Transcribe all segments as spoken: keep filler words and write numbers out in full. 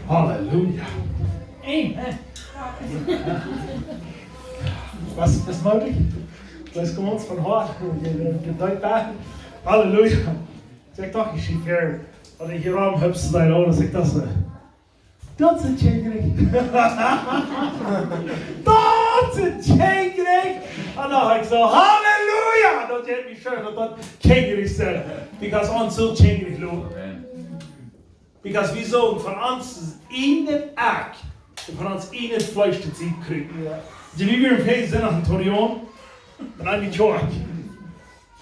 Halleluja. Amen. Was, was möglich? Bless, come on, von Hart. Halleluja. Saj doch, ekj sie ver, aus ekj hia rom hab, saj ekj, oh, daut ekj daut, äh, daut sent Kjinja. Daut sent Kjinja. Un dan ekj soo, halleluja, daut jeit mie scheen, daut daut Kjinja sent. Because ons sell Kjinja lowen. Amen. Because wie sellen von ons ieejnet Akj un von ons ieejnet Fleesch daut see kjrieen. Jo. Dee, wie wieren väl Sindach en Torreón, un aun de Kjoakj.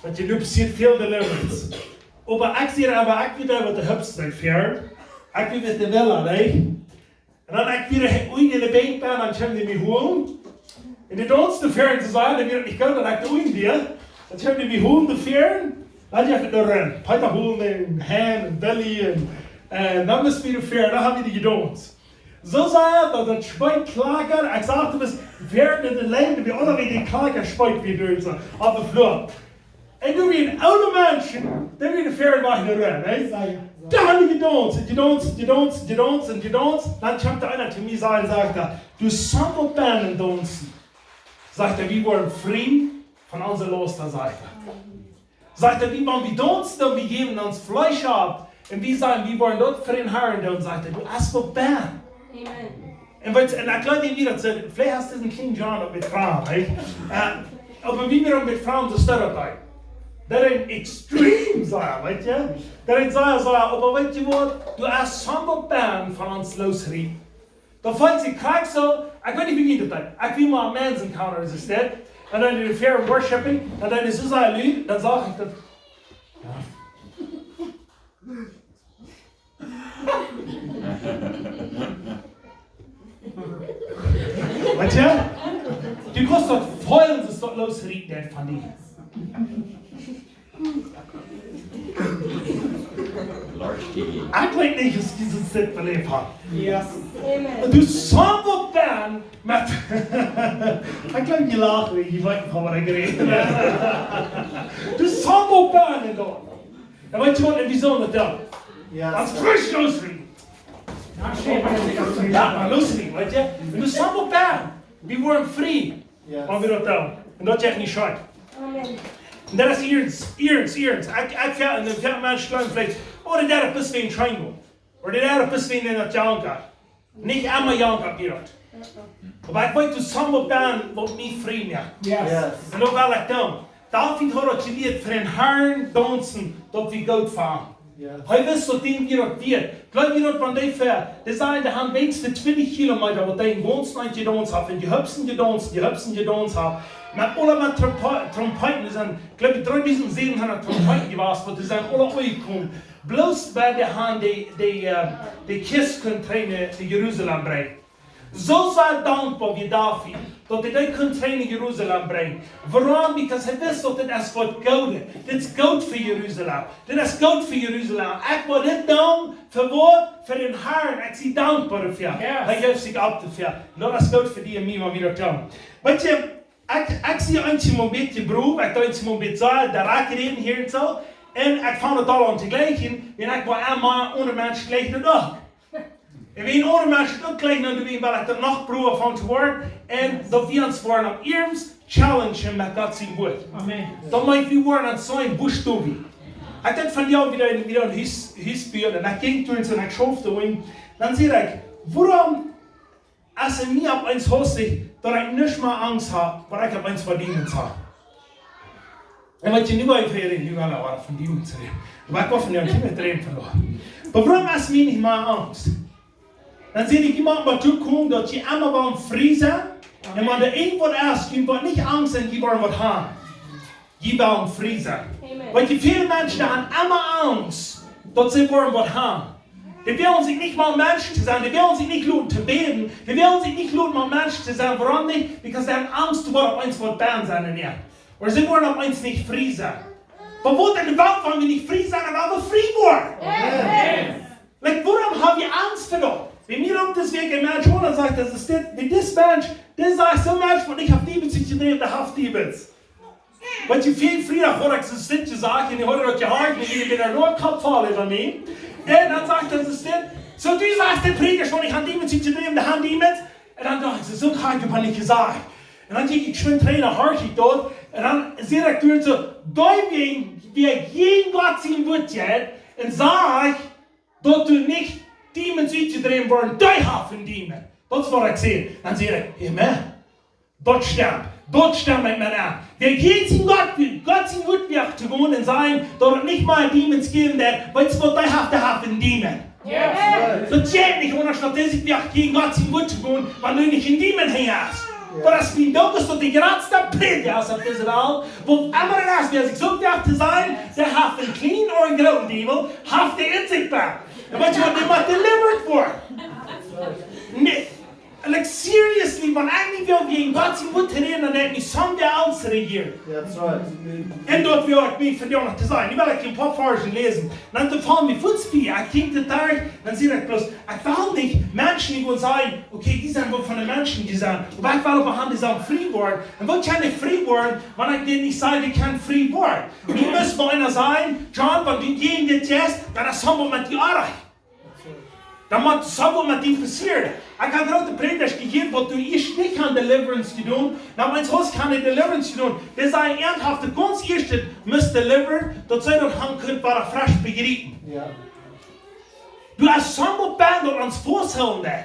Daut jie nu passieet väl deliverance. Oba ekj sie, oba ekj weet, waut de Hupst sent ver. Ekj weet, waut de Wellen, nä? Un dan ekj wia hia unjen enne Benkj, dan kjeemen dee mie holen. Un dee daunsten ver to sennen, dee wia nich goot, dan ekj de unjen wia. Dan kjeemen dee mie holen, de ver. Dan jeit et doa ran. Peter holen un Hein un Willy un, äh, dan es wie de ver, dan hab wie dee jedaunst. Soo saj daut, daut Schweet klakjad, ekj sach, du best ver en de Lenjd, wie aule wia de Klakjad Schweet wia derch, soo, opp de Flua. Un doa wieren aule Menschen, dee wieren ver wajch no ran, nä? Jo, jo. Dan hab wie jedaunst, jedaunst, jedaunst, jedaunst un jedaunst. Dan kjemt doa eena to mie, sajcht, sajcht hee: "Du, saj mol, Band un daunsen." Sajcht hee: "Wie woaren frie von onse Lausten," sajcht hee. Sajcht hee: "Wie, wan wie daunsen, dan wie jäwen ons Fleesch auf. Un wie sajen, wie woaren daut fa dän Harn doonen," sajcht hee. "Du, es waut Band." Amen. Un weetst, un ekj jleew, wie daut sent, veleicht es daut een kjlien John uk met Fromm, nä? Äh, oba wie wieren met Fromm, soo steit daut hia. Daut es extrem, saj ekj, weetst du? Daut es, saj ekj, saj ekj, oba weetst du waut? Du, es saj mol, Band von ons losrieten. Dan felt sikj krakjt soo, ekj weet nich, woo daut jeit. Ekj wia mol Men's Encounter, es daut? Un dan de ver worshipping, un dan es soo sea lud, dan sach ekj daut. Jo. Weetst du? Du kaust daut feelen, daut daut losrieten deit von die. Lord T V. Ekj weet nich, aus dee soo Sitt beleeft haft. Yes. Amen. Du, saj mol, Band met, ekj jleew, jie lachen, jie weeten, von waut ekj räd. Du, saj mol, Band un daut. Un weetst du waut, un wie sellen daut doonen? Yes. Ons Fleesch losrieten. Jo, oba losrieten, weetst du? Un du, saj mol, Band, wie woaren frie. Yes. Wan wie daut doonen. Un daut jeit mie scheen. Amen. Un daut es iernst, iernst, iernst. Ekj, ekj, jo, un dan väl Menschen jleewen veleicht, oh, daut es bloos wäajen Scheingoa. Ooda daut es bloos wäajen daut jankat. Nich emma jankat mie daut. Oba ekj weet, du, saj mol, Band, waut mie frie moakt. Yes. Yes. Un daut well ekj doonen. David haud daut jelieet, fa dän Harn daunsen, daut wia goot fa am. Jo. Hee wist, daut däm wia daut wieet. Jleew mie daut, wan dee ver, dee säden, dee han weens twintich Kilometa, waut dee em gaunzen Launt jedaunzt haft, un jehupst un jedaunzt, jehupst un jedaunzt haft. Met aule met Trompe-, Trompeeten, doa sent, jleew ekj, dreedusent säwenhundat Trompeeten jewast, waut doa sent aule aunjekomen. Bloos wiels dee han de, de, äh, de Kjist kunnen trigj no Jerusalem brinjen. Soo sea dankboa wia David, daut hee dee kunn trigj no Jerusalem brinjen. Wuarom? Because hee wist, daut dit es waut Goodet. Dit es goot fa Jerusalem. Dit es goot fa Jerusalem. Ekj well dit doonen fa waut? Fa dän Harn. Ekj sie dankboa doafäa. Yes. Hee jeef sikj opp doafäa. Un daut es goot fa die un mie, wan wie daut doonen. Weetst du, ekj, ekj sie eenjemol een bät brow, ekj doo eenjemol een bät soo, daut ekj räd hia un soo. Un ekj fang daut aul aun to jlikjen, wan ekj woa emma aundre Menschen jlikjen uk. Un wan aundre Menschen uk jlikjen, dan doo wie, well ekj daut noch browa von to woaren. Un daut wie ons woaren opp iernst challengen met Gott sien Wuat. Amen. Dan meen wie woaren ons soo een Busch doa wie. Ekj deed von Joa wada, wada een Hus, Hus buen. Un ekj jinkj doa un soo, un ekj schaufte doa. Dan säd ekj, wuarom, aus ekj mie opp eemol haust, daut ekj nuscht mea Angst hab, wan ekj opp eemol von Demons hab. Un waut jie nu bie veräden, nu woa ekj von Demons räden. Oba ekj woa von dee Kjinja räden vondoag. Oba wuarom es mie nich mea Angst? Dan säd ekj, jie motten mau tokomen, daut jie emma wellen frie sennen. Un wan doa irjentwaut es, jie woaren nich Angst sennen, jie woaren waut haben. Jie wellen frie sennen. Amen. Weetst du, väle Menschen, dee han emma Angst, daut see woaren waut haben. Dee wellen sikj nich met Menschen to sennen, dee wellen sikj nich loten to bäden, dee wellen sikj nich loten met Menschen to sennen, wuarom nich? Because dee han Angst, daut woat opp eemol waut bie sennen, jo. Ooda see woaren opp eemol nich frie sennen. Oba waut enne Welt, wan wie nich frie sent, dan woa wie frie woaren. Amen. Like, wuarom hab wie Angst fa daut? Wan mie roopt dise Wäakj een Mensch aun un sajcht, daut es dit, woo dis Mensch, dee sajcht, soo een Mensch, waut ekj hab nie met sikj to doonen, dee haft nie met. Weetst du, väl Friedach haud ekj soon Stekj jesajcht, un dee haud daut jehieet, un dee wia noch Kopp voll äwa mie. Un dan sajcht dee soon Stekj: "Soo, du sajchst, de Prädja haft nich aun Demons utjedräwen, dee haft Demons." Un dan docht ekj: "Soo, soo haud ekj daut nich jesajcht." Un dan jinkj ekj schwind trigj, dan horcht ekj daut. Un dan säd ekj doa soo: "Dee, wäa jäajen Gott sien Wuat jeit un sajcht, daut doa nich Demons utjedräwen woaren, dee haft een Demon." Daut es waut ekj säd. Dan säd ekj: "Amen. Daut stemt. Daut stemt met mie aun. Wäa jäajen Gott, Gott sien Wuat wajch to gonen un sajen, daut et nich mea Demons jäwen woat, weetst du waut, dee haft, dee haft een Demon." Yes. Daut jeit nich, oba daut es nich wajch jäajen Gott sien Wuat to gonen, wan doa nich een Demon hinja es. Daut es mien Doop, es daut de jratste Prädja es opp dise Welt, wua emma et es, wäa sikj soo wajch to sajen, dee haft een kjlienen ooda grooten Diewel, haft dee en sikj bie. Un weetst du waut, dee mott delivered woaren. Nä, like, seriously, wan ekj nich well wäajen Gott sien Wuat räden, dan deit mie somebody else reagieren. That's right. Un daut well ekj mie vondoag noch to sajen. Nu well ekj een poa Varzen läsen. Dan to faulen wie fuats bie. Ekj kjikj de Tiet, dan see ekj bloos, ekj well nich Menschen, dee woaren sajen, okay, dee sent waut von de Menschen, dee sent. Oba ekj well opp de Haunt, dee sellen frie woaren. Un waut kaun dee frie woaren, wan ekj dee nich saj, dee kaun frie woaren? Dee mott mol eena sajen: "John, wan du jäajen dit jeist, dan es waut met die oajch." Dan mott waut met die passieren. Ekj hab groote Prädjasch jehieet, waut dee ieescht nich aun deliverance jedonen, dan wan see kaun dee deliverance jedonen, dee sajen: "Eent haft de gaunz ieeschte must deliver, daut see daut han kunnen wada fresch bejriepen." Ja. Du hast soon Band, daut ons fausthoolen deit.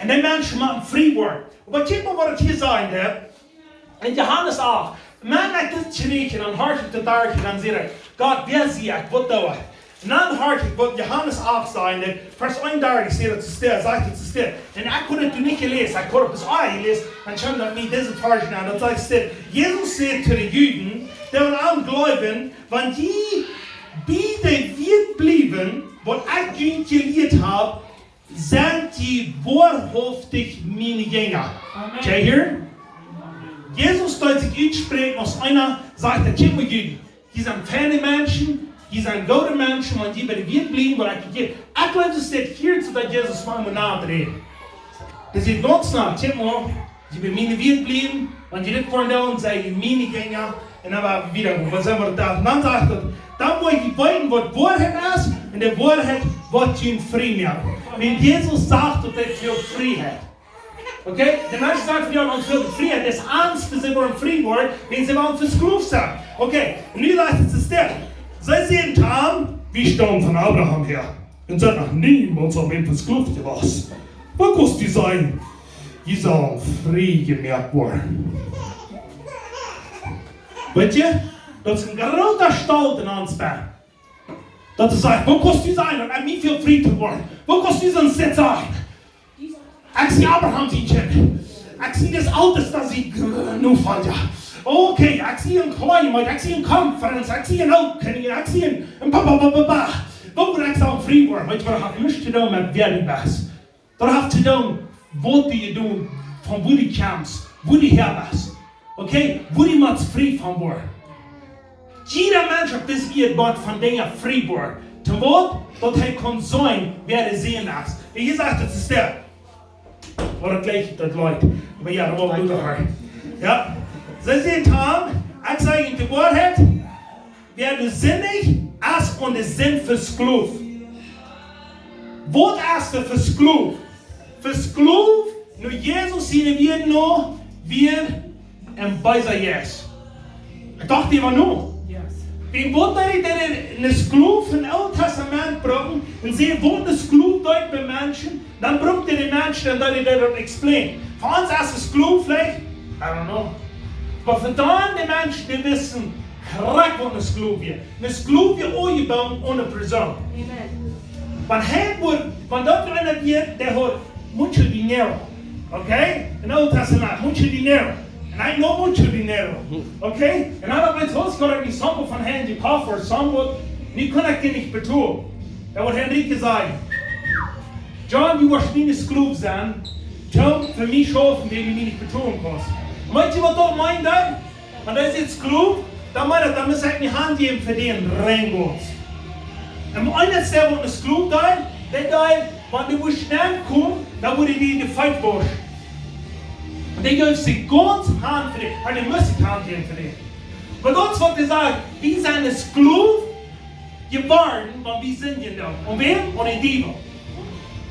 Un dee Menschen motten frie woaren. Oba kjikj mol, waut et hia sajcht, hä? En Johanes acht, wan ekj dit kjrieech, dan horcht ekj de Tiet, dan säd ekj: "Gott, wäa sie ekj? Waut doo ekj?" Un dan horcht ekj, waut Johanes acht sajcht, Varsch eenundartich, sajcht et soo, sajcht et soo. Un ekj haud et doa nich jeläst, ekj haud et bloos aul jeläst, dan kjeem daut mie dise Varsch aun, daut sajcht soo: Jesus säd to de Juden, dee aun am jleewden: "Wan jie bie dän Wieed bliewen, waut ekj junt jelieet hab, sent jie woarhauftich miene Jinja." Amen. Kjikj hia. Jesus deed sikj utspräakjen aus eena, sajcht: "Kjikj mol, Juden, jie sent feine Menschen, jie sent goode Menschen, wan jie bie dän Wieed bliewen, waut ekj junt jelieet." Ekj jleew, daut steit hia, soo daut Jesus von eemol naut rät. Daut es gaunz naut, kjikj mol, jie bie miene Wieed bliewen, wan jie dit woaren doonen, sent jie miene Jinja. Un dan woa wie wieda gonen. Waut sent wie doa? Dan sajcht et: "Dan woa jie weeten, waut Woarheit es, un de Woarheit woat junt frie moaken." Wan Jesus sajcht, daut et frie moakt. Okay? De Menschen sajen: "Jo, ons frie Freiheit es Angst, daut see woaren frie woaren, wan see woaren vesklooft sennen." Okay, un nu sajcht et soo: "Sie säden to am: 'Wir stammen von Abraham her und sind noch niemals an wen versklavt gewesen. Wie kaust du sajen, jie sellen frie jemoakt woaren?'" Weetst du, daut es een groota Stolt en ons bennen. Daut es, sajcht: "Wie kaust du sajen, daut ekj nich frie woa woaren? Wie kaust du soon Stekj sajen? Ekj sie Abraham sien Kjint. Ekj sie des Alters, daut sie, äh, Nofolja. Okay, ekj sie een Klima, ekj sie een Conference, ekj sie een Ooltkolonie, ekj sie een, een ba, ba, ba, ba, ba. Woo woa ekj dan frie woaren?'" Weetst du, daut haft nuscht to doonen met wäa du best. Daut haft to doonen, waut du jedonen, von wua du kjemst, wua du häa best. Okay? Wua du motst frie von woaren. Jieda Mensch opp dise Ieed mott von Dinja frie woaren. Toom waut? Daut hee kaun seenen, wäa hee es. Un hia sajcht et soo: Waut et jlikjt, daut Leet. Oba jo, daut woa wie noch mol. Jo. See säden to am: "Ekj saj junt de Woarheit, wäa doa sindich, es aun de Sind vesklooft." Waut es doa vesklooft? Vesklooft, no Jesus siene Wieed no, wia een beesa Jeist. Ekj docht emma no. Yes. Wan waut deed, deed een Sklow em Oolen Tastament brucken, un see waut een Sklow deed bie Menschen, dan brukt hee dän Mensch, dan deed hee daut explain. Fa ons es een Sklow veleicht, I don't know. Oba fa dan de Menschen, dee wisten krakjt waut een Sklow wia. Een Sklow wia aunjebungen aun de Persoon. Amen. Wan hee wudd, wan daut eena wia, dee haud mucho dinero. Okay? Em Oolen Tastament, mucho dinero. And I know mucho dinero. Okay? Un dan opp eemol haud ekj mie soon Sklow von hee jekoft, or soon waut, nu kunn ekj dän nich betolen. Dan haud Henrique jesajcht: "John, du woascht mien Sklow sennen, toom fa mie schaufen, wan du mie nich betolen kaust." Weetst du, waut daut meent? Wan hee sajcht Sklow, dan meent daut, dan mott ekj mie hanjäwen fa dän Ringgeld. Un eena, dee waut een Sklow deed, dee deed, wan dee must nenkomen, dan wudd hee dee de Feet wauschen. Dee jeef sikj gaunz han fa dän, un dee must sikj hanjäwen fa dän. Oba daut es waut hee sajcht, wie sent een Skloow jeworden, wan wie sindjen doonen. Un wäm? Un dän Diewel.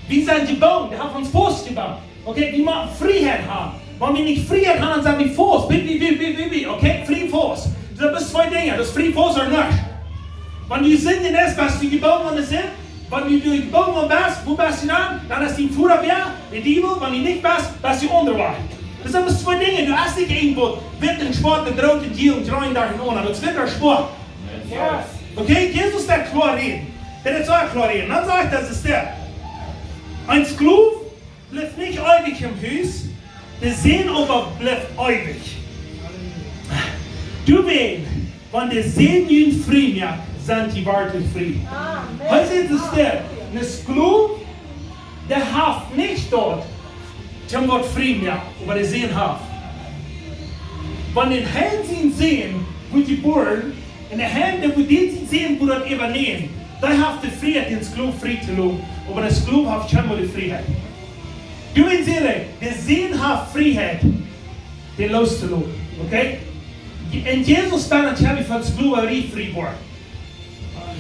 Wie sent jebungen, dee haft ons faustjebungen. Okay, wie motten Frieheit haben. Wan wie nich Frieheit haben, dan sent wie faust. Bip, bip, bip, bip, bip, bip. Okay, frie, faust. Daut sent twee Dinja, daut es frie, faust ooda nuscht. Wan du sindjen deist, best du jebungen aun de Sind. Wan du jebungen best, wua best du dan? Dan es dien Voda wäa? De Diewel. Wan du nich best, best du unjawajch. Daut sent twee Dinja. Du hast nich irjentwaut witt un schwoat un root un jiel un jreun doa en aundret. Daut es witt un schwoat. Okay, Jesus deit kloa räden. Dee deit sea kloa räden. Dan sajcht hee, daut es dee. Een Skloow blift nich eewich em Hus, de Sän oba blift eewich. Doawäajen, wan de Sän junt frie moakt, sent jie werkjlich frie. Amen. Hee sajcht, daut es dee, een Skloow, dee haft nich daut, dee woat frie moaken, oba de Sän haft. Wan dän Harn sien Sän woat jebuaren, un de Harn, dee woat dän sien Sän woat daut äwanämen, dee haft de Frieheit, dän Skloow frie to loten. Oba de Skloow haft kjeenmol de Frieheit. Du, wan see, de Sän haft Frieheit, dän loos to loten. Okay? En Jesus dan, dan kjenn wie von Sklowarie frie woaren.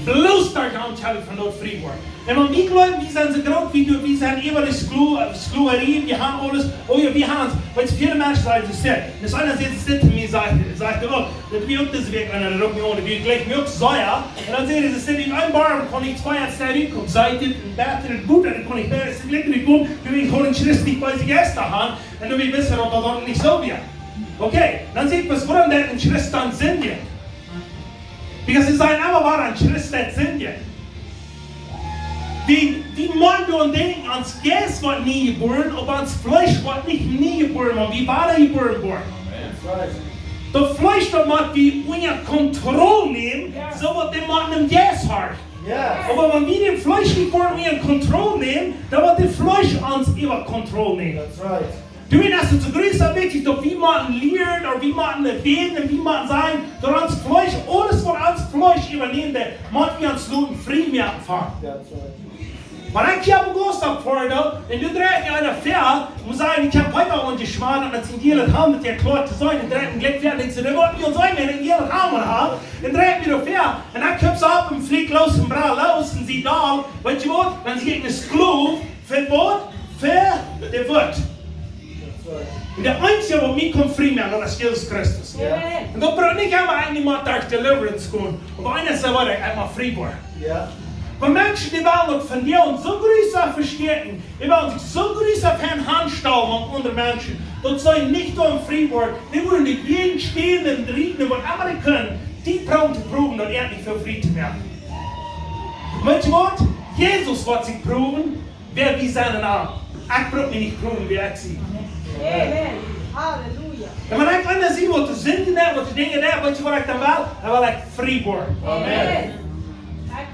Bloos doaderch kjenn wie von daut frie woaren. Un wan wie jleewen, wie sent soo groot, wie, wie sent äwa de Sklo-, Sklowarie, wie haben aules, oh jo, wie haben ons, wiels väle Menschen sajen, daut es dit. Un eena sajcht, daut es dit to mie, sajcht, sajcht hee uk, daut wia uk dise Wäakj, un dan roopt mie aun, daut wia jlikj mie uk soo, jo. Un dan säd hee, daut es dit, en een Boom kaun nich twee Städ rutkomen, sajcht dit, een bätret Boot, daut kaun nich bäta, es jlikj rutkomen, doa wia ekj jeworden, Christ nich bie sikj Jeist to haben, un doa wia wist, daut daut nich soo wia. Okay, dan saj ekj, waut, wuarom deit een Christ dan sindjen? Because see sajen emma, wua een Christ deit sindjen. Wie, wie motten doaraun denkjen, ons Jeist woat nie jebuaren, oba ons Fleesch woat nich nie jebuaren, wan wie wada jebuaren woaren. Amen. Daut Fleesch, daut mott wie unja Kontroll nämen, jo, soo daut dee mott dän Jeist horchen. Yes. Oba wan wie daut Fleesch nich woaren unja Kontroll nämen, dan woat daut Fleesch ons äwa Kontroll nämen. That's right. Doawäajen es et soo groot un wichtich, daut wie motten lieren, ooda wie motten bäden, un wie motten sajen, daut ons Fleesch, aules waut ons Fleesch äwanämen deit, mott wie ons loten frie moaken von. That's right. Wan ekj hia begossen hab, Freunde, un doa dreit mie eena ver, mott sajen, ekj hab Pepa aunjeschmaut, un daut sent jie daut haben, daut jie kloa to sennen, un dreit mie jlikj ver, denkjst du, daut woat mie aun sennen, un jie daut haben, ha? Un dreit mie doa ver, un ekj hab soo opp un flieg loos un brell loos, un see doa, weetst du waut, dan sie ekj een Sklow, fa waut? Fa de Wut. Un de eensje, waut mie kaun frie moaken, daut es Jesus Christus. Amen. Un daut brukt nich emma een, dee mott derch deliverance gonen. Oba eena es, waut ekj emma frie woa. Jo. Oba Menschen, dee wellen daut von die un soo groot vestäakjen, dee wellen sikj soo groot von aunstalen aun aundre Menschen, daut see nich doaraun frie woaren. Dee woaren doa jäajen stänen un rieten un waut emma dee kjennen, dee proowen to proowen, daut ea nich väl frie to moaken. Weetst du waut? Jesus woat sikj proowen, wäa wie sent en am. Ekj bruk mie nich proowen, wäa ekj sie. Amen. Halleluja. Un wan ekj aundasch sie, waut de Sinden deit, waut de Dinja deit, weetst du waut ekj dan well? Dan well ekj frie woaren. Amen.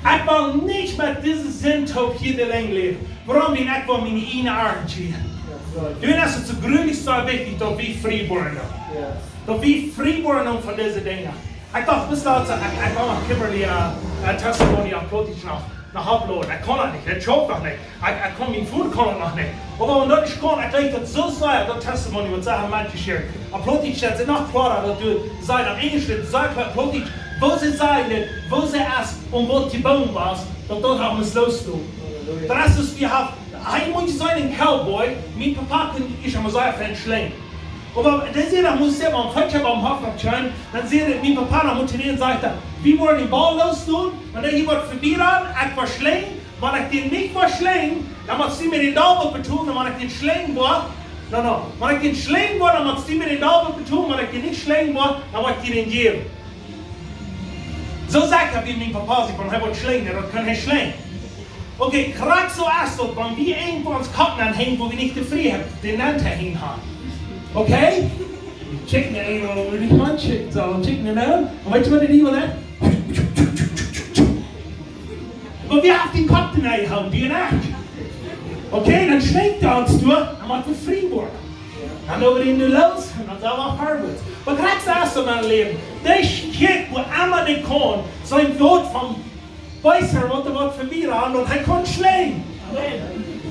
Ekj well nich met dise Sind toop hia de Lenj läwen. Wuarom? Wiels ekj well miene ieejne Arnt kjrieen. Doawäajen es et soo grulich soo wichtich, daut wie frie woaren. Yes. Daut wie frie woaren von dise Dinja. Ekj docht, bat daut, ekj, ekj kaun noch Kimberly, äh, äh, Testimony opp Plautdietsch noch, noch uploaden. Ekj kaun daut nich, daut schauft noch nich. Ekj, ekj kaun, mien Phone kaun daut noch nich. Oba wan daut nich kaun, ekj denkj daut soo sea, daut Testimony, waut see haben metjeshared. Opp Plautdietsch es et noch kloara, daut du sajchst, opp Enjlisch es et sea kloa, Plautdietsch, woo see sajen, woo see es un waut jebungen wia, daut daut aula loslot. Halleluja. Daut es, daut wie haben, hee mott sennen een Cowboy, mien Papa kunn, es emma sea fein schlinjen. Oba dee säd, dan must hee, wan Fetja biem Hoff kjeem, dan säd hee, mien Papa, dan mott hee, dan sajcht hee, wie woaren dän Ball loosdoonen, wan hee woat vebie rannen, ekj woa schlinjen, wan ekj dän nich woa schlinjen, dan motst du mie dän Dobbel betolen, un wan ekj dän schlinjen woa, no, no, wan ekj dän schlinjen woa, dan motst du mie dän Dobbel betolen, wan ekj dän nich schlinjen woa, dan woa ekj die dän jäwen. Soo sajcht hee, woo mien Papa sajcht, wan hee woat schlinjen, dan kaun hee schlinjen. Okay, krakjt soo es daut, wan wie irjentwua ons Kopp aunhenjen, wua wie nich de Frieheit, dän Nenn to hänjen haben. Okay? Check mie eemol, wua ekj aun check, soo, check mie nu. Un weetst du, waut de Diewel deit? Oba wie haben dän Kopp doa nenn jehaut, du un ekj. Okay, dan schlinjt hee ons doa, dan mott wie frie woaren. Dan loten wie dän nu loos, un dan sent wie forward. Oba krakjt soo es daut, mien Läwen. Dee kjikjt, wua emma dee kaun, sien Wuat von Weetst du, waut, waut fa mie aun, daut hee kunn schlinjen. Amen.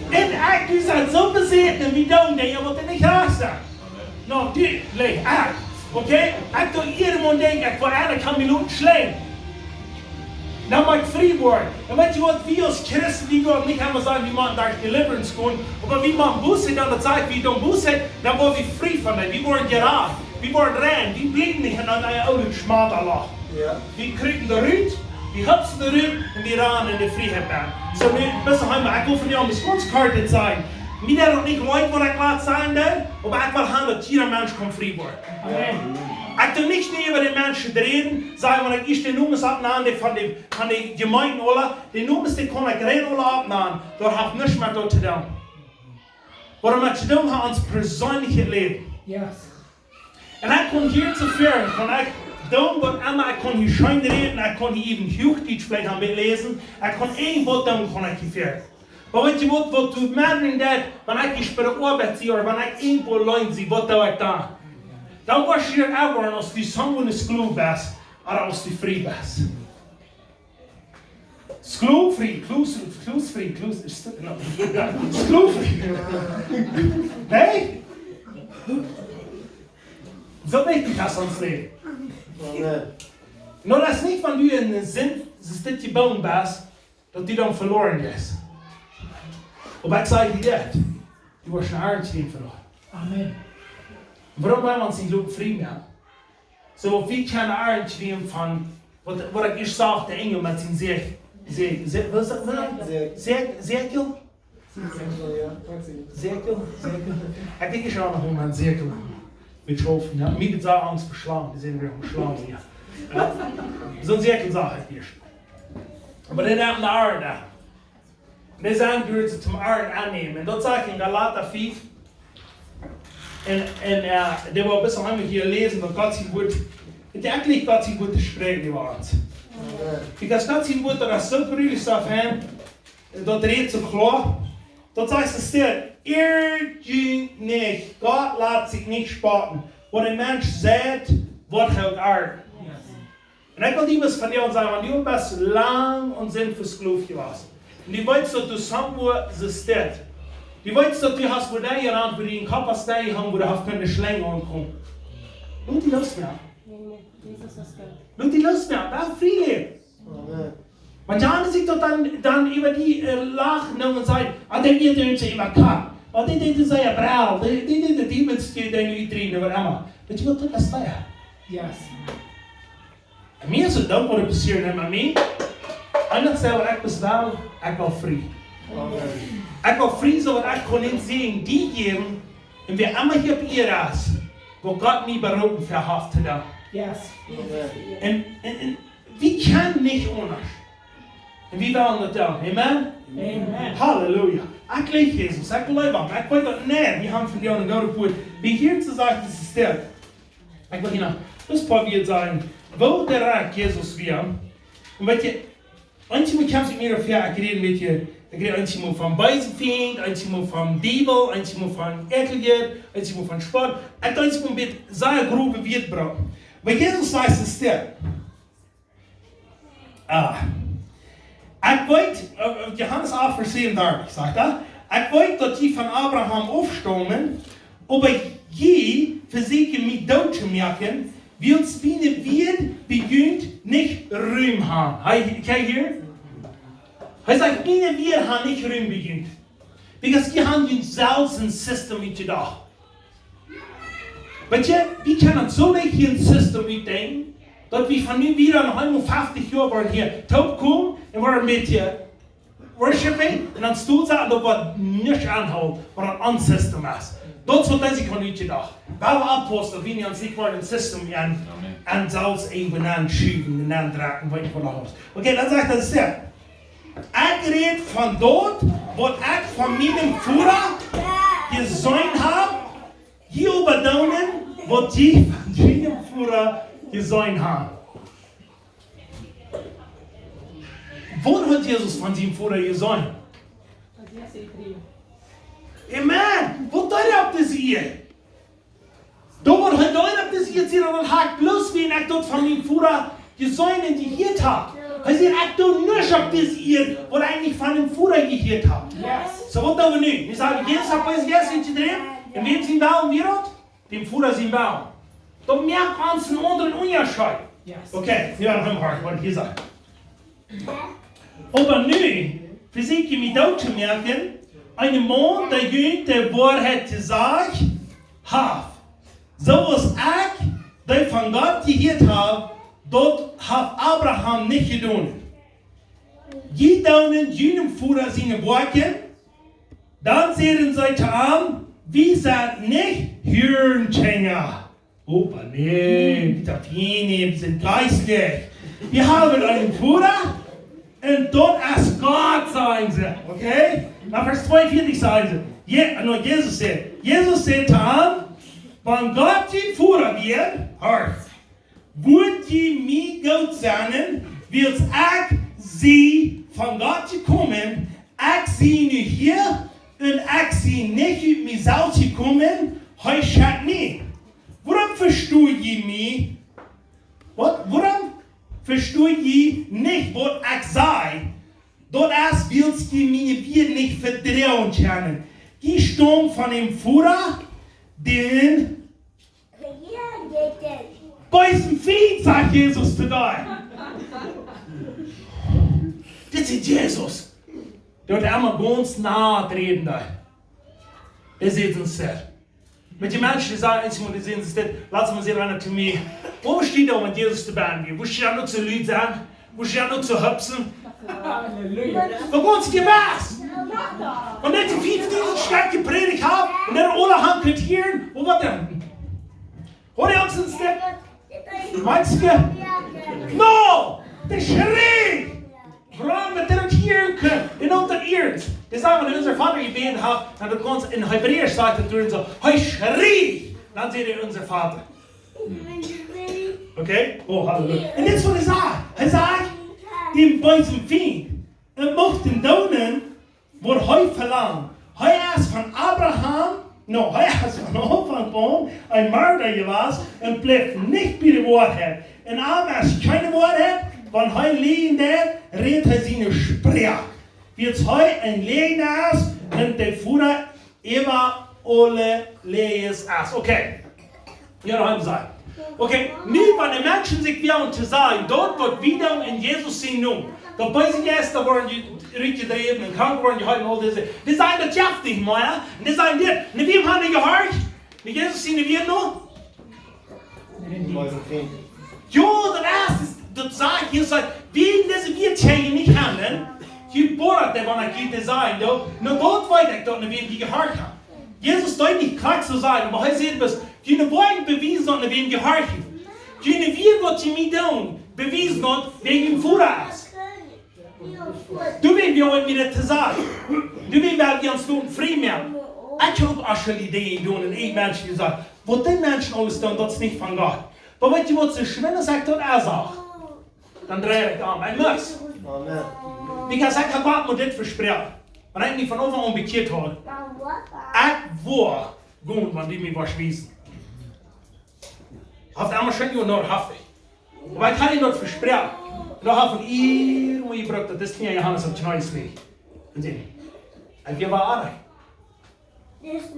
Un ekj, du sajchst soo besetten, un wie doonen Dinja, waut nich rajcht sent. Amen. No, du, lej, ekj. Okay? Ekj doo jieda Mol denkjen, ekj well eejentlich kaun mie loten schlenjen. Dan mott ekj frie woaren. Un weetst waut, wie aus Christen, wie woaren nich emma sajen, wie motten derch Deliverance gonen, oba wie motten Buße, dan daut sajcht, wie doonen Buße, dan woaren wie frie von daut. Wie woaren jerat, wie woaren rein, wie bliewen nich en een oolet Schmataloch. Jo. Wie kjrieen de Rut, wie hupsen de Rut un wie rannen en de Frieheit aun. Soo, nu, best du heim, ekj well vondoag mol gaunz kort dit sajen. Mie deit daut nich leet, waut ekj latst sajen deed, oba ekj well haben, daut jieda Mensch kaun frie woaren. Amen. Ekj doo nich mea äwa de Menschen räden, sajen, wan ekj ieescht de Nomes oppnanen von de, von de Jemeenten aula, de Nomes, dee kaun ekj rein aula oppnanen, daut haft nuscht met daut to doonen. Waut wie met to doonen haben, ons perseenlichet Läwen. Yes. Un ekj kaun hia too väl, kaun ekj doonen waut emma, ekj kaun hia scheen räden, ekj kaun hia äwen Huachdietsch veleicht een bät läsen, ekj kaun irjent waut doonen, kaun ekj hia väl. Oba weetst waut, waut du mea en daut, wan ekj hia bie de Oabeit sie, ooda wan ekj irjentwua auleen sie, waut doo ekj dan? Dan woascht du daut woaren, aus du soo een Sklow best, ooda aus du frie best. Sklow frie, Sklow, Sklow frie, Sklow, is daut, no. Sklow frie. Nä? Soo wichtich es ons Läwen. Amen. Nu, daut es nich, wan du en de Sind, es dit jebungen best, daut du dan veloaren best. Oba ekj saj die daut, du woascht nich irjentwäm veloaren. Amen. Wuarom woaren wie ons nich loten frie moaken? Soo, wie kjennen irjentwäm von, waut, waut ekj ieescht sach, de Enjel met sien Säakj, Säakj, Säakj, waut es daut? Säakj. Säakj, Säakjel? Säakjel, jo, Säakjel. Säakjel, Säakjel. Ekj denkj, ekj hab noch mol een Säakjel. Met Schaufen, jo. Mie jeit daut aun veschlagen, dee sent wada veschlagen, jo. Jo. Soon Säakjel sach ekj ieescht. Oba dee naum de Arnt. Dee sent doa toom Arnt aunnämen. Un daut sajcht en Galata fief. Un, un, äh, dee well wie bloos noch eemol hia läsen, daut Gott sien Wort, daut es eejentlich Gott sien Wort, daut sprakjt äwa ons. Amen. Because Gott sien Wort, daut es soo grulich, soo fein, daut rät soo kloa. Daut sajcht soo, irrt junt nich, Gott lat sikj nich spotten. Waut een Mensch seit, woat hee uk arnten. Yes. Un ekj well die waut vondoag sajen, wan du best lang aun Sind vesklowt jewast. Un du weetst, daut du somewhere sitst. Du weetst, daut du hast wua jerannt, wua du dän Kopp hast nenjehangen, wua du hast kjeene Schlenj aunkomen. Lot die loos, jo. Amen. Jesus is good. Lot die loos, jo. Well frie läwen. Amen. Wan Johanes sikj daut dan, dan äwa die, äh, lacht, dan un sajcht, ah, dee wia doa äwa Kopp. Ah, dee, dee, dee säd, jo, Brau, dee, dee, dee, dee, dee, dee, dee, dee, dee, waut emma. Weetst du waut, daut es frie. Yes. Mie es et dan waut passieren, en mie, eent es daut, waut ekj best well, ekj well frie. Amen. Ekj well frie, soo daut ekj kaun enn Säajen die jäwen, un wäa emma hia opp Ieed es, wua Gott mie beroopen haft to doonen. Yes. Amen. Un, un, un wie kjennen nich aundasch. Un wie wellen daut doonen. Amen? Amen. Halleluja. Ekj leew Jesus, ekj leew am. Ekj weet daut, nä, wie haben vondoag een goodet Wort. Wie hia to sajen, daut es stell. Ekj well hia noch een poa Wieed sajen, woo de Rikj Jesus wia. Un weetst du, eensjemol kjemt et mie väa, ekj räd met die, ekj räd eensjemol von beesen Fient, eensjemol von Diewel, eensjemol von Äkjel, eensjemol von Spott. Ekj eensjemol met sea growe Wieed brucken. Oba Jesus sajcht et stell. Ah. Ekj weet, äh, Johanes acht, Varsch säwenundartich, sajcht hee, ekj weet, daut jie von Abraham aufstaumen, oba jie vesieekjen mie doot to moaken, wiels miene Wieed bie junt nich Rum haben. Hee, kjikj hia. Hee sajcht, miene Wieed haben nich Rum bie junt. Because jie haben junt selfst een System utjedocht. Weetst du, wie kjennen soo leicht hia een System utdenkjen, daut wie von nu wieda noch eemol feftich Joa woaren hia toopkomen un woaren met die worshipen un aun stool sitten, daut woat nuscht aunhoolen, waut een System es. Daut es waut dise Kolonie utjedocht. Wie haben Apostel, wie nich aun sikj woaren een System aun, amen, aun selfst irjentwua aunschuwen un aundrekjen, weetst du waut noch es. Okay, dan sajcht hee, Ekj räd von daut, waut ekj von mienen Voda jeseenen hab, jie oba doonen, waut jie von june Voda jeseenen haben. Waut haft Jesus von sienen Voda jeseenen? Amen. Waut deed hee opp dise Ieed? Doa waut hee deed opp dise Ieed, sajcht hee, daut hab ekj bloos wäajen ekj daut von mienen Voda jeseenen un jehieet hab. Hee sajcht, ekj doo nuscht opp dise Ieed, waut ekj nich von mienen Voda jehieet hab. Yes. Soo waut doo wie nu? Wie sajen, Jesus haft ons Jeist utjedräwen, un wäm sien Wellen wia daut? Däm Voda sien Wellen. Daut moakt ons een aundren Unjascheet. Yes. Okay, jo, dan hia, waut hia sajcht. Oba nu vesieekj jie mie doot to moaken, een Maun, dee junt de Woarheit jesajcht haft. Soo aus ekj dee von Gott jehieet hab, daut haft Abraham nich jedonen. Jie doonen june Vodasch siene Woakjen. Dan säden see to am: Wie sent nich Hiarenkjinja. Oba nä, daut wie nich sent jeistlich. Wie haben eenen Voda un daut es Gott, sajen see. Okay? Na, Varsch tweeunvieetich sajen see. Je, no, Jesus sajcht, Jesus säd to an: Wan Gott jun Voda wia, horcht, wudd jie mie goot sennen, wiels ekj sie von Gott jekomen, ekj sie nu hia, un ekj sie nich ut mie selfst jekomen, hee schekjt mie. Wuarom vestonen jie mie? Waut? Wuarom vestonen jie nich, waut ekj saj? Daut es, wiels jie miene Wieed nich vedroagen kjennen. Jie staumen von dän Voda, dän beesen Fient, sajcht Jesus to dee. Dit es Jesus. Dee haud emma gaunz no räden doa. Dit es Jesus. Met dee Menschen, dee sajen, eent mol, dee sajen, es dit, latst mol säd eena to mie: Woo steit daut, wan Jesus doabie wia? Woo steit daut, nu to lud sennen? Woo steit daut, nu to hupsen? Halleluja. Woo gaunz jewast? Wan dee fieftieen Stück jeprädicht haft un dan aule han kunt hieren, woo, waut dan? Hol die ons een Stück? Meinst du? No! Dee schrieech! Wuarom? Daut dee daut hieren kunn. Dee neem daut iernst. Dee säd, wan unser Vater jebät haft, dan daut gaunz en Hebräisch sajcht daut doa soo: Hee schrieech. Dan säd hee: Unser Vater. Okay? Oh, Halleluja. Un dit es, waut hee sajcht. Hee sajcht: Dän beesen Fient. Un mucht doonen, waut hee velangt. Hee es von Abraham, no, hee es von Aunfank aun een Marda jewast un blift nich bie de Woarheit. En am es kjeene Woarheit, wan hee läajen deit, rät hee siene Sproak. Wiels hee een Läajna es un de Voda äwa aule Läajes es. Okay. Jo, dan haben see. Okay, nu, wan de Menschen sikj woaren to sajen, daut, waut wie doonen en Jesus sienen Nomen, daut beese Jeista woaren rutjedräwen un Kranke woaren jeheelt un aul dise, dee sajen, daut jeft nich mea. Un dee sajen dit. Un wie haben jehorcht. Wie Jesus sienen Wieed no? Jo, daut es, daut sajcht Jesus, sajcht: Wäajen dise Wieed kjenn jie nich aunnemen, jie boaren dee, wan ekj junt dee sajen doo, no daut weet ekj, daut jie mie jehorcht haben. Jesus deed nich krakjt soo sajen, oba hee säd bloos: June Woakjen bewiesen, daut jie mie jehorchen. June Wieed, waut jie mie doonen, bewiesen daut, wäa jun Voda es. Doawäajen woa wie daut to sajen. Doawäajen woa wie ons loten frie moaken. Ekj hab uk aul Dinja jedonen un een Mensch jesajcht: Waut dee Menschen aules doonen, daut es nich von Gott. Oba weetst du, waut soo schwind es, ekj daut ea sach? Dan drei ekj om. Ekj must. Amen. Because ekj hab Gott mie dit vesproaken. Wan ekj mie von Aunfank aun bekjieet haud, ekj wudd gonen, wan du mie wurscht wiesen. Haft emma scheen jedonen, haft hee. Oba ekj haud am daut vesproaken. Un dan haud hee irjentwoo jebrukt, daut es nich Johanes opp Kjnees wia. Un soo. Un wie woaren. Weetst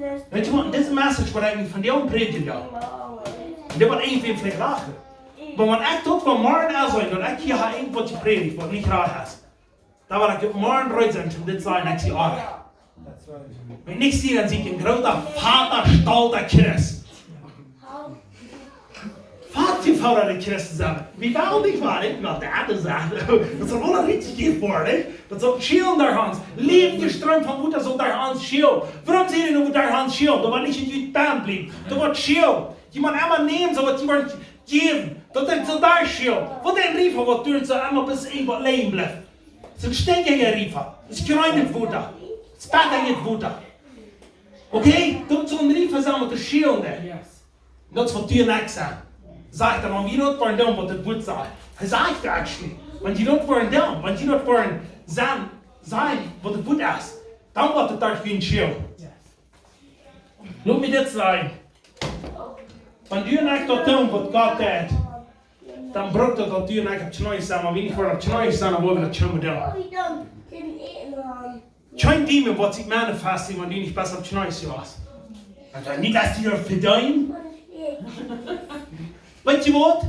du waut, dise Message, waut ekj mie von däm prädjen doo, un dee woat irjentwäm veleicht lachen. Oba wan ekj daut von morjen aun saj, daut ekj hia hab irjentwaut jeprädicht, waut nich rajcht es, dan woa ekj opp morjen reed sennen, om dit to sajen, ekj sie oajch. Wan ekj nich sie, dan sie ekj een groota, fata, stolta Christ. Waut fa foute Christen sent wie? Wie woaren nich mea, ekj well daut sajen. Daut saul aula richtig goot woaren, nich? Daut saul schielen derch ons. Läwendje Stroom von Wota saul derch ons schielen. Wuarom sent dee nu derch ons schielen? Daut woat nich en junt bie bliewen. Daut woat schielen. Jie motten emma nämen, soo waut jie woaren jäwen. Daut es soo derch schielen. Waut een Riefa, waut doa soo emma bat irjentwaut lijen blift. Daut es een stinkja Riefa. Daut es kjeen Wota. Daut es bäta nich Wota. Okay? Daut saul een Riefa sennen, waut doa schielen deit. Yes. Daut es waut du un ekj sent. Sajcht hee, wan wie daut woaren doonen, waut daut Wuat sajcht. Hee sajcht actually, wan jie daut woaren doonen, wan jie daut woaren sennen, sennen, waut daut Wuat es, dan woat daut derch junt schielen. Lot mie dit sajen. Wan du un ekj daut doonen, waut Gott deit, dan brukt daut, daut du un ekj opp Kjnees sent, wan wie nich woaren opp Kjnees sennen, dan woaren wie daut nich doonen. Kjeen Dämon woat sikj manifestieren, wan du nich best opp Kjnees sitst. Aulsoo, nich daut du daut vedeenen. Weetst du waut?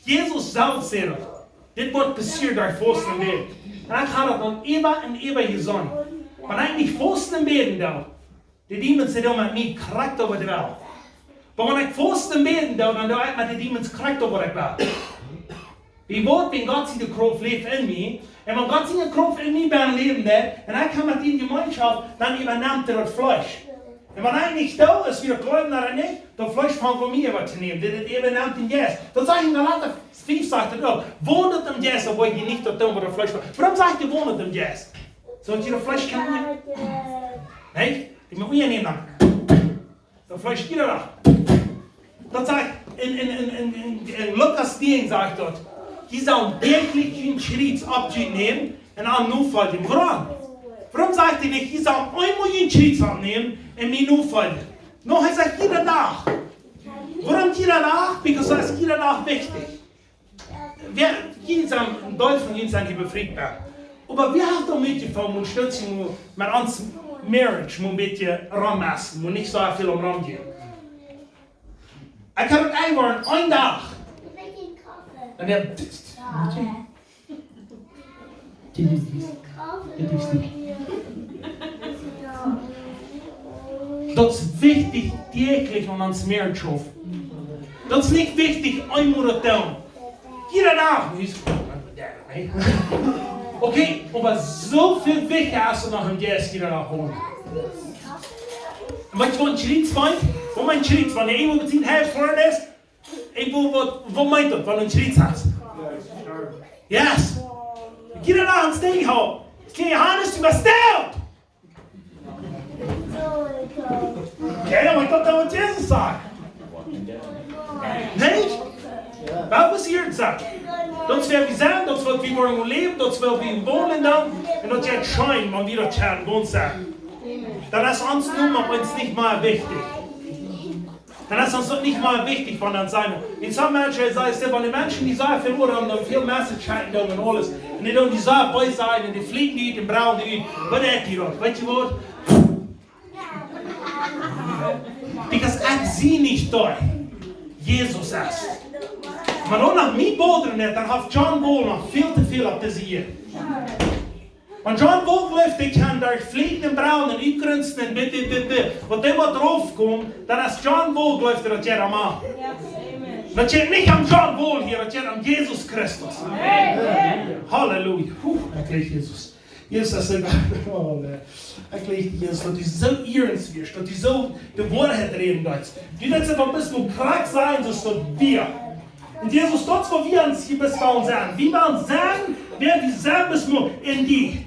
Jesus selfst säd daut dit woat passieren derch Fausten un Bäden. Un ekj hab daut dan emma un emma jeseenen. Wan ekj nich fausten un bäden doo, de Demons, dee doonen met mie krakjt waut dee wellen. Oba wan ekj fausten un bäden doo, dan doo ekj met de Demons krakjt waut ekj well. Wie woaren, wan Gott siene Krauft läft en mie, un wan Gott siene Krauft en mie bie läwen deit, un ekj hab met am Jemeenschoft, dan äwanemt hee daut Fleesch. Un wan ekj nich doo, es wada kloa, daut ekj nich, daut Fleesch fangt aun mie äwa to nämen. Dit, dit äwanemt dän Jeist. Daut sajcht en Galata fief, sajcht et uk: Waundelt em Jeist, opp daut jie nich daut doonen, waut daut Fleesch well. Wuarom sajcht hee, waundelt em Jeist? Soo daut jie daut Fleesch kjennen? Nä? Ekj mott mie nämen dan. Daut Fleesch jieda Dach. Daut sajcht en, en, en, en, en, en Lukas tieen sajcht daut: Jie sellen däachlich jun Kjriez opp junt nämen un am nofoljen. Wuarom? Wuarom sajcht hee nich: Jie sellen eemol jun Kjriez oppnämen un mie nofoljen? Nä, hee sajcht jieda Dach. Wuarom jieda Dach? Because daut es jieda Dach wichtich. Wäa, jie sent, een Deel von junt sent hia befriet. Oba wie haben daut met de Fru, mott stets mol met ons marriage, mott een bät rommessen, mott nich soo väl om rom gonen. Ekj hab daut eemol eenen Dach. Un dan, dit es nich. Daut es wichtich, däachlich aun ons marriage to schaufen. Daut es nich wichtich, eemol daut doonen. Jieda Dach, nu es, okay, oba soo väl wichtja es daut noch, em Jeist jieda Dach gonen. Un weetst du, waut een Kjriez meent? Waut meent Kjriez? Wan eena met sien Hoat foaren es, eena waut, waut meent daut, wan een Kjriez es? Yes. Jieda Dach aun daut Dinkj hoolen. Kjriez, Johanes, du best doot. Okay, dan mott daut dan, waut Jesus sajcht. Nich? Waut passieet, sajcht? Daut es wäa wie sent, daut es waut wie woaren läwen, daut es waut wie woaren dan. Un daut jeit scheen, wan wie daut scheen woaren sent. Dan es ons Nomen opp eemol nich mea wichtich. Dan es ons daut nich mea wichtich, wan dan sent. Wan soone Menschen, sajcht hee, wan de Menschen, dee soo väl woaren, dan väl Menschen schekjen doonen un aules. Un dee doonen dee soo bie sennen un dee flieken dee ut un braulen dee ut. Waut deit dee dan? Weetst du waut? Because ekj sie nich doa. Jesus es. Oba wan daut mie bodren deit, dan haft John Wall noch väl to väl opp dise Ieed. Wan John Wall jleeft, hee kaun doa flieken un braulen un utgrunzen un bit, bit, bit, bit. Wan dee waut raufkomen, dan es John Wall, jleeft hee, daut jeit am aun. Daut jeit nich om John Wall hia, daut jeit om Jesus Christus. Halleluja. Huh, ekj leew Jesus. Jesus, ekj leew, oh, nä. Ekj leew Jesus, daut du soo iernst best, daut du soo de Woarheit räden deist. Du deist daut, best du krakjt soo aus daut wia. Un Jesus, daut es waut wie ons hia bie ons sent. Wie wellen sennen, wäa wie sent, best du en die.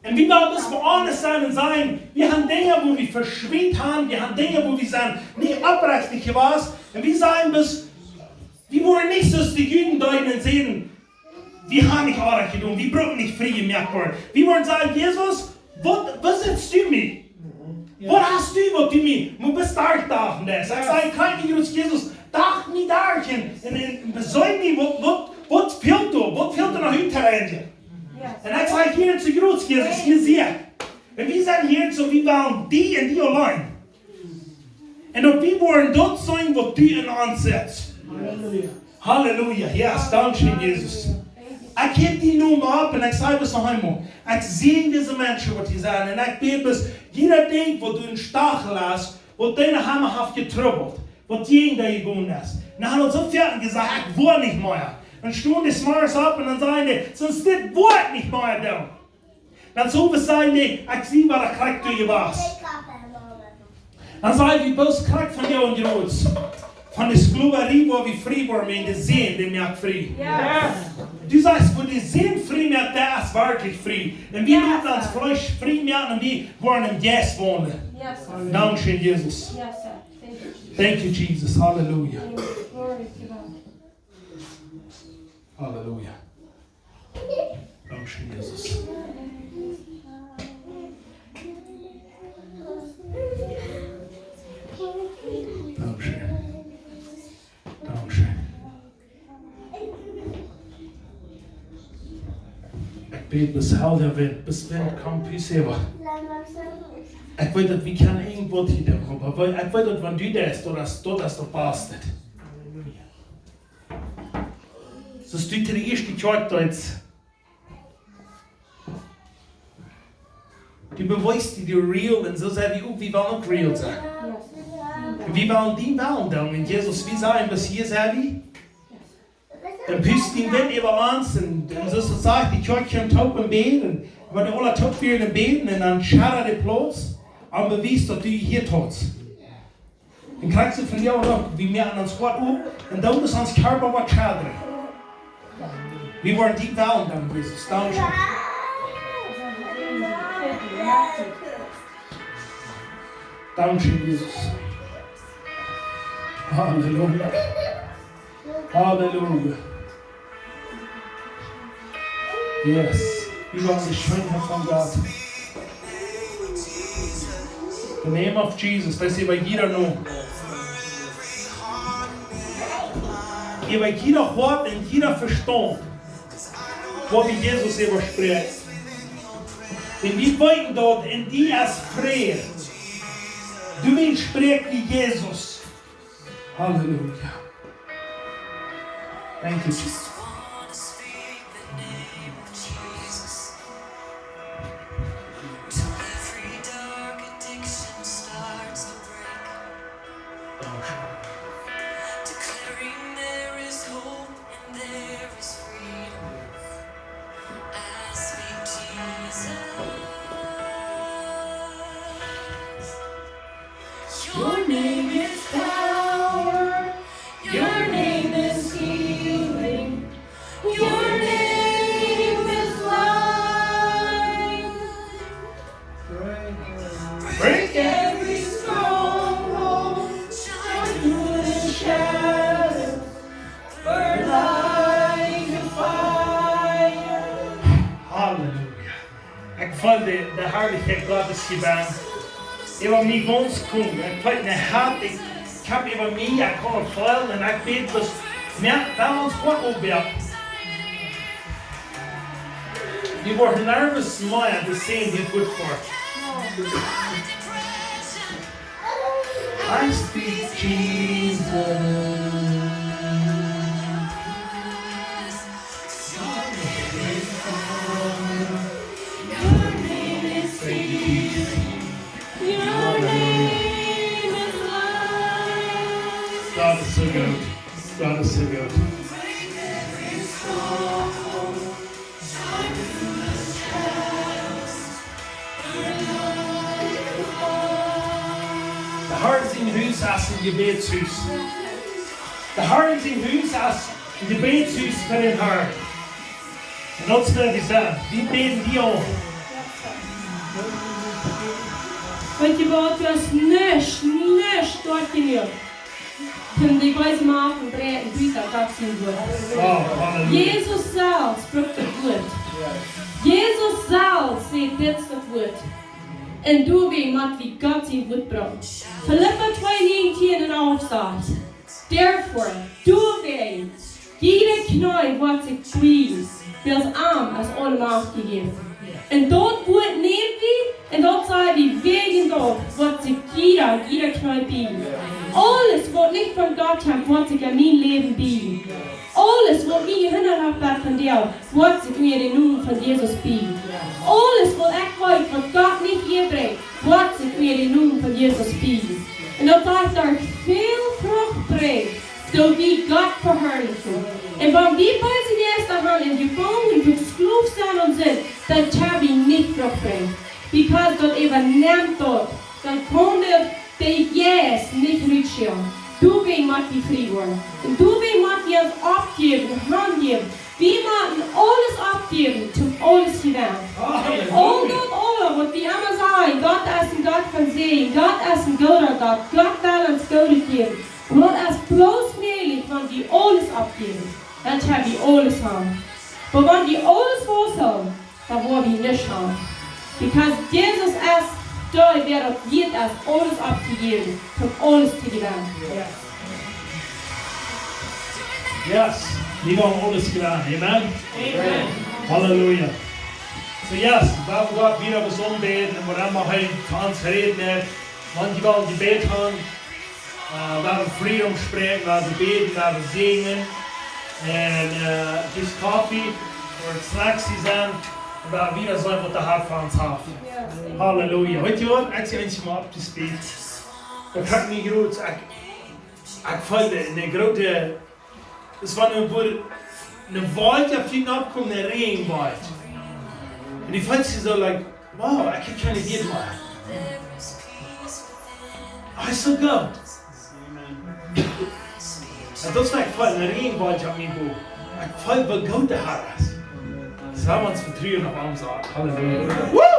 Un wie wellen best du honest sennen un sajen, wie haben Dinja, wua wie veschwäajen haben, wie haben Dinja, wua wie sent nich oprechtich jewast. Un wie sajen, best, wie woaren nich soo aus de Juden deeden un säden, wie haben nich oajch jedonen, wie brucken nich frie jemoakt woaren. Wie woaren sajen, Jesus, waut, waut sitst du mie? Waut hast du, waut du mie, waut best du doa? Ekj saj, kjikj mie, Jesus, docht mie doa un, un, un beseet mie, waut, waut, waut fält doa, waut fält doa noch ut to reinijen? Un ekj saj, hia es de Jrod, Jesus, hia sie ekj. Un wie sent hia soo, wie wellen die un die auleen. Un daut wie woaren daut sennen, waut du en ons setst. Halleluja. Halleluja. Yes, dankscheen, Jesus. Ekj hab die nu mol opp un ekj saj daut noch eemol. Ekj säajen dise Menschen, waut hia sent. Un ekj bäd, daut jieda Dinkj, waut du em Stach latst, waut dee noch emma haft jetrubbelt, waut jäajen dee jegonen es. Un dan haben see soo väl jesajcht, ekj woa nich mea. Dan stonen dee zemorjes opp un dan sajen dee, soo, dit woa ekj nich mea doonen. Dan soo wie sajen, nä, ekj sie wada krakjt doa jewast. Dan saj wie, bloos krakjt von jo un Jrods. Von de Sklowarie, wua wie frie woaren, wan de Sän, dee moakt frie. Yes. Du sajchst, wua de Sän frie moakt, dee es werkjlich frie. Un wie motten ons Fleesch frie moaken un wie woaren em Jeist wonen. Yes. Dankscheen, Jesus. Yes, sir. Thank you, Jesus. Thank you, Jesus. Halleluja. Glory to God. Halleluja. Dankscheen, Jesus. Dankscheen. Dankscheen. Ekj bäd, best Heilja, Wint, best Wint, komm, peace äwa. Ekj weet, daut wie kjennen irjentwaut hia doonen, oba Wiels ekj weet daut, wan du daut, daut es, daut es daut baste. Soo aus du to de ieeschte Kjoakj deetst, du bewiest die, du real, un soo sent wie uk, wie wellen uk real sennen. Wie wellen dien Wellen doonen. Un Jesus, wie sajen, waut hia sent wie? Dan pust dien Wint äwa ons un, un soo aus et sajcht, de Kjoakj kjeem toop un bäd, un wie aula toop wieren un bäden, un dan schadad de Plauz, un bewiest daut du hia deetst. Un krakjt soo vondoag noch, wie moaken ons Hoat op, un dan es ons Kjarpa waut schaddren. Wie woaren dien Wellen doonen, Jesus. Dankscheen. Dankscheen, Jesus. Halleluja. Halleluja. Yes. Wie woaren de Scheenheit von Gott. The name of Jesus, daut es äwa jieda Nomen. Äwa jieda Hoat un jieda Vestaunt, waut wie Jesus äwaspräakjen. Un wie weeten daut en die es Fräd. Du best Fräd wie Jesus. Halleluja. Thank you, Jesus. Just wanna speak the name of Jesus till every dark addiction starts to break. Declaring there is hope and there is freedom. I speak Jesus. Your name is power. Your name is healing. Your name is life. Break every stronghold. Shine through the shadows. Burn like a fire. Halleluja. Ekj feel de, de Harlichkjeit Gottes hia benn. Äwa mie gaunz kjemt. Ekj feel ne Hoat, ekj, ekj hab äwa mie, ekj kaun et feelen un ekj bäd bloos, moak daut ons Hoat opp. Wie woaren nervous, mea, de same, wie good for. I speak Jesus. Your name is healing. Your name is life. God is so good. God is so good. De Harn sien Hus es een Jebädshus. De Harn sien Hus es een Jebädshus fa dän Harn. Un daut es waut wie sajen. Wie bäden die aun. Weet jie waut, doa es nuscht, nuscht stoakja aus de beese Macht un Breiten buta Gott sien Wuat. Oh, halleluja. Jesus selfst brukt daut Wuat. Jesus selfst säd: Dit es daut Wuat. Un doawäajen mott wie Gott sien Wuat brucken. Filippa twee näajentieen un alf sajcht: Therefore, doawäajen, jieda Kjnee woat sikj bieejen, wiels am es aule Macht jejäft. Un daut Wuat näm wie, un daut saj wie, wäajen daut woat sikj jieda, jieda Kjnee bieejen. Aules waut nich von Gott kjemt, woat sikj en mien Läwen bieejen. Aules waut mie jehindat haft von die, woat sikj unja dän Nomen von Jesus bieejen. Aules waut ekj weet, waut Gott nich hia brinjt, woat sikj unja dän Nomen von Jesus bieejen. Un daut sajcht, doa väl Frucht brinjen, soo wie Gott veharlichen. Un wan wie beese Jeista haben un jebungen, veskloft sent un sent, dan kjenn wie nich Frucht brinjen. Because daut äwanemt daut, dan kaun de Jeist nich rutschaufen. Doawäajen mott wie frie woaren. Un doawäajen mott wie ons oppjäwen, hanjäwen. Wie motten aules oppjäwen, toom aules jewennen. Halleluja. Aul daut aula, waut wie emma sajen, Gott es een Gott von Säajen, Gott es een gooda Gott, Gott well ons Goodet jäwen. Daut es bloos mäajlich, wan wie aules oppjäwen. Dan kjenn wie aules haben. Oba wan wie aules fausthoolen, dan woa wie nuscht haben. Because Jesus es dee, wäa daut wieet es, aules opptojäwen, toom aules to jewennen. Yes, wie woaren aules jewennen. Amen. Amen. Halleluja. So yes, wie woaren wada bät aunbäden un waut emma hee to ons räden well. Wan jie wellen Jebäd han, äh, wua wie Freedom spräakjen, wua wie bäden, wua wie säajnen. Un, äh, hia es Koffie, ooda Snacks hia sent. Un wua wie daut seenen, waut de Har fa ons haft. Halleluja. Weet jie waut? Ekj sie eensjemol opp de stage. Daut kjrieech ekj nich rut. Ekj, ekj feeld eene groote, daut wia eene, wua eene Wolkj opp die aufkjeem, eene Räajenwolkj. Un dee feeld sikj soo, like, wow, ekj kaun kjeene Wieed mea. Ekj sie soo goot. Un daut es, ekj feeld eene Räajenwolkj opp mie komen. Ekj feeld, woo goot de Har es. Sell wie ons Vetruen opp am saten. Halleluja. Woo!